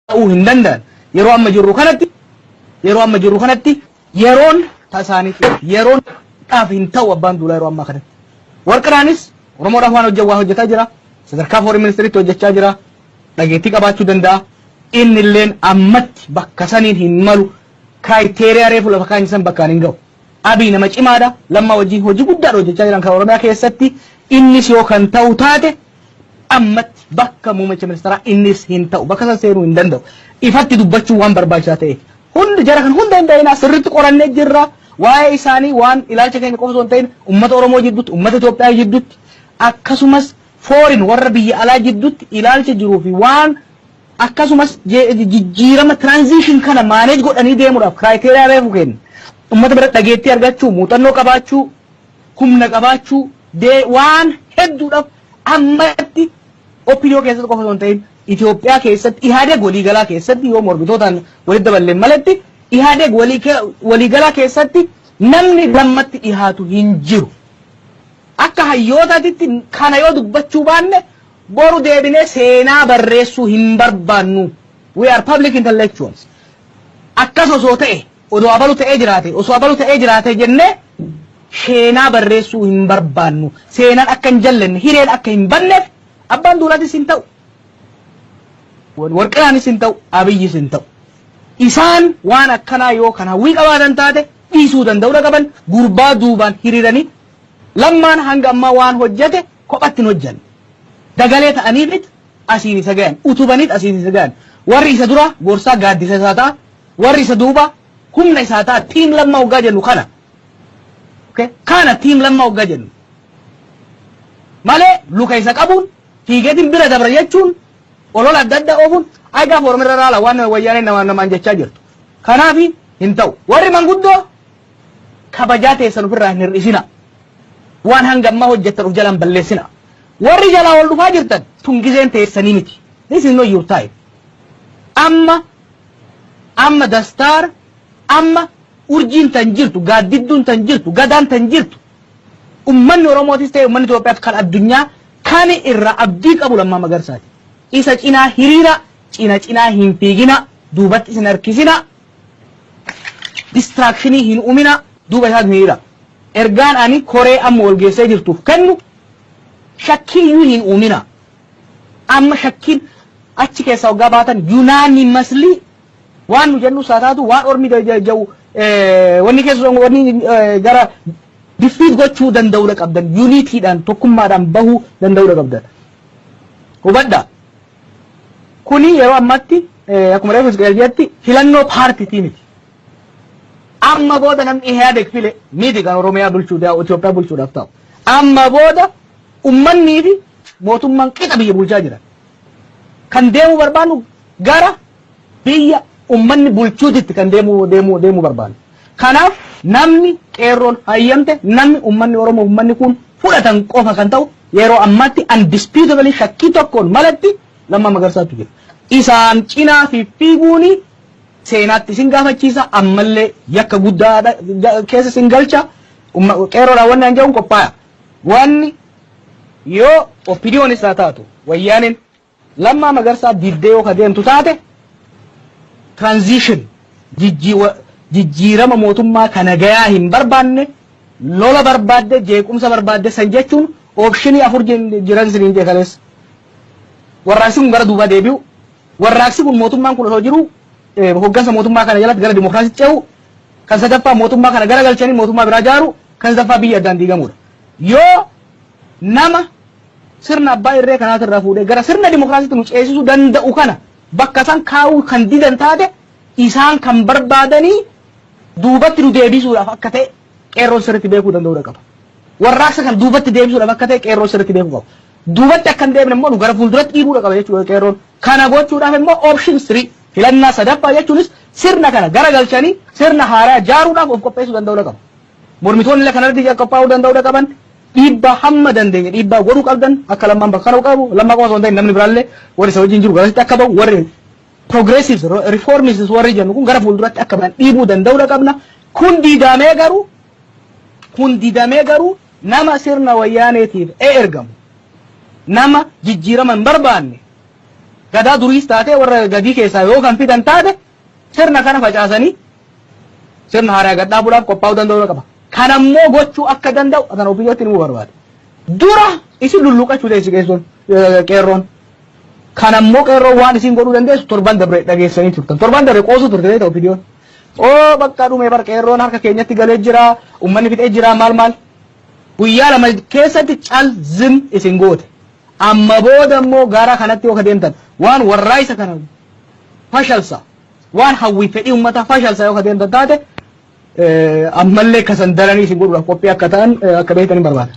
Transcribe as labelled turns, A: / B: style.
A: Ta'uu hin danda'an. Yeroo amma jirru kanatti yeroo amma jirru kanatti yeroon tasaaniiti. Yeroon dhaaf hin ta'u Abbaan Duulaa yeroo ammaa kanatti. Warqinaanis Oromoodhaaf waan hojjetu waa hojjetaa jira. Sadarkaa foreign ministeriitti hojjechaa jira. Dhageettii qabaachuu danda'a. Inni illeen ammatti bakka saniin hin malu. Criteria reefu lafa kaanyi san bakkaan hin ga'u. Abiy nama cimaadha. Lammaa wajjin hojii guddaadha hojjechaa jiran kan Oromiyaa keessatti. Innis yoo kan ta'u taate, ammatti bakka muummicha ministeeraa innis hin ta'u. Bakka san seenuu hin danda'u. Ifatti dubbachuun waan barbaachisaa ta'eef. Hundi jara kan hunda hin ta'inaa, sirriitti qorannee jirra. Waa'ee isaanii waan ilaalcha keenya qofa osoo hin ta'in, uummata Oromoo jidduutti, uummata Itoophiyaa jidduutti, akkasumas foreign warra biyya alaa jidduutti ilaalcha jiruu fi waan akkasumas jijjiirama transition kana manage godhanii deemuudhaaf criteria reefu kenna. Uummata bira dhageettii argachuu, muuxannoo qabaachuu, humna qabaachuu, waan hedduudhaaf ammatti OPDO keessatti qofa osoo hin ta'in, Itoophiyaa keessatti, Ihaadeg waliigalaa keessatti, yoo mormitootaan walitti daballeen malatti, Ihaadeg waliigalaa keessatti namni Lammatti dhihaatu hin jiru. Akka hayyootaatitti kana yoo dubbachuu baanne, boru deebinee seenaa barreessuu hin barbaannu. We are public intellectuals. Akkas osoo ta'e, odoo abalu ta'ee jiraate, osoo abalu ta'ee jiraate jennee seenaa barreessuu hin barbaannu. Seenaan akka hin jallenne, hireen akka hin banneef, Abbaan Duulaatis hin ta'u. Warqinaanis hin ta'u, Abiyyis hin ta'u. Isaan waan akkanaa yoo kan hawwii qabaatan taate, dhiisuu danda'uu qaban. Gurbaa duubaan hiriiranii, Lammaan hanga ammaa waan hojjete kophatti hin hojjanne. Dagalee ta'aniifit asiin isa gayan, utubaniit asiin isa gayan. Warri isa dura gorsaa gaaddisa isaa ta'a, warri isa duuba humna isaa ta'a. Team Lammaa hoggaa jennu kana. Okay? Kana team Lammaa hoggaa jennu. Malee luka isa qabuun fiigeetiin bira dabra jechuun, olola adda addaa oofuun, ay gaafa Oromoo irra waan Wayyaaneen namaan namaan jechaa jirtu. Kanaaf hin ta'u. Warri manguddoo kabajaa teessan ofirraa hin hir'isina. Waan hanga ammaa hojjettan of jalaan balleessina. Warri jalaa ol dhufaa jirtan, tun gizeen teessanii miti. This is not your time. Amma amma dastaar, amma urjiin tan jirtu, gaaddidduun tan jirtu, gadaan tan jirtu, ummanni Oromootis ta'e ummanni Itoophiyaaf kan addunyaa kan irraa abdii qabu Lammaa Magarsaati. Isa cinaa hiriira, cina cinaa hin fiigina, duubatti isin harkisina, distraction hin uumina, duuba isaa hiriira. Ergaan ani koree amma wal geessee jirtuuf kennu, shakkiiyyuu hin uumina. Amma shakkiin achi keessaa waggaa baatan unanimously waan nu jennu isaa taatu, waan ormi jedhu, wanni keessa wanni gara defeat gochuu danda'uudha qabdan, unitydhaan, tokkummaadhaan bahuu danda'uudha qabdan. Hubadhaa. Kuni yeroo ammaatti akkuma reefu Isqeel jetti, filannoo paartiitii miti. Amma booda namni Ihaadeg file miti kan Oromiyaa bulchuudhaaf, Itoophiyaa bulchuudhaaf ta'u. Amma booda ummannii fi mootummaan qixa biyya bulchaa jiran. Kan deemuu barbaannu gara biyya ummanni bulchuutitti kan deemuu barbaannu. Kanaaf namni qeerroon hayyamte, namni ummanni Oromoo, ummanni kun fudhatan qofa kan ta'u, yeroo ammaatti undisputably, shakkii tokkoon malatti, Lammaa Magarsaatu jira. Isaan cinaa fi fiiguuni seenaatti isin gaafachiisa, ammallee yakka guddaa keessa isin galcha. Qeerroodhaan wanni an jedhuun qophaa'aa. Wanni yoo OPDOnis haa taatu Wayyaaneen Lammaa Magarsaa diddee yoo ka deemtu taate, transition, jijjiirama mootummaa kana gayaa hin barbaanne, lola barbaadde, jeequmsa barbaadde san jechuun, option afur jiran isiniin jee kaleessa. Warraaqsi kun gara duubaa deebi'u, warraaqsi kun mootummaan kun osoo jiru hoggansa mootummaa kana jalatti gara dimokiraasiitti ce'u, kan sadaffaa mootummaa kana gara galchanii mootummaa biraa ijaaru, kan sadaffaa biyya addaan diigamudha. Yoo nama sirna abbaa irree kanaatirraa fuudhee gara sirna dimokiraasiitti nu ceesisuu danda'u kana bakka san kaa'uu kan didan taate, isaan kan barbaadanii duubatti nu deebisuudhaaf akka ta'e qeerroon sirriitti beekuu danda'uudha qaba. Warraaqsa kan duubatti deebisuudhaaf akka ta'e qeerroon sirriitti beekuu qaba. Duubatti akka hin deemne immoo nu gara fuulduratti dhiibuudha qaba jechuudha qeerroon. Kana gochuudhaaf immoo option 3, filannaa sadaffaa jechuunis, sirna kana gara galchanii sirna haaraa ijaaruudhaaf of qopheessuu danda'uudha qaba. Mormitoonni illee kanarratti qophaa'uu danda'uudha qaban. Dhiibbaa hamma dandeenye dhiibbaa godhuu qabdan akka Lammaan bakka kana qabu. Lammaa qofa osoo hin ta'in, namni biraallee warri isa wajjin jiru garasitti akka ba'u, warri progressives, reformists warri jennu kun gara fuulduratti akka ba'an dhiibuu danda'uudha qabna. Kun didamee garuu nama sirna Wayyaaneetiif ergamu, nama jijjiirama hin barbaanne. Gadaa duriis taate, warra gadii keessaa yoo kan fidan taate, sirna kana facaasanii sirna haaraa gad dhaabuudhaaf qophaa'uu danda'uu qaba. Kanammoo gochuu akka danda'u atan ofiiyyootti himuu barbaada. Dura isin lulluqachuu teessi keessoon qeerroon. Kanammoo qeerroon waan isin godhuu dandeessu torban dabre dhageessanii turtan. Torban dabre qoosuu turte ta'e OPDOn. Oo, bakka dhume bar, qeerroon harka keenyatti galee jira, uummanni fixee jira, maal maal. Guyyaa 2 keessatti cal zim isin goote. Amma booda immoo gara kanatti yoo deemtan, waan warraayisa kana fashalsa, waan hawwii fedhii uummataa fashalsa yoo deemtan taate, ammallee kasan daranii isin godhuudhaaf qophii akka ta'an akka beektan hin barbaada.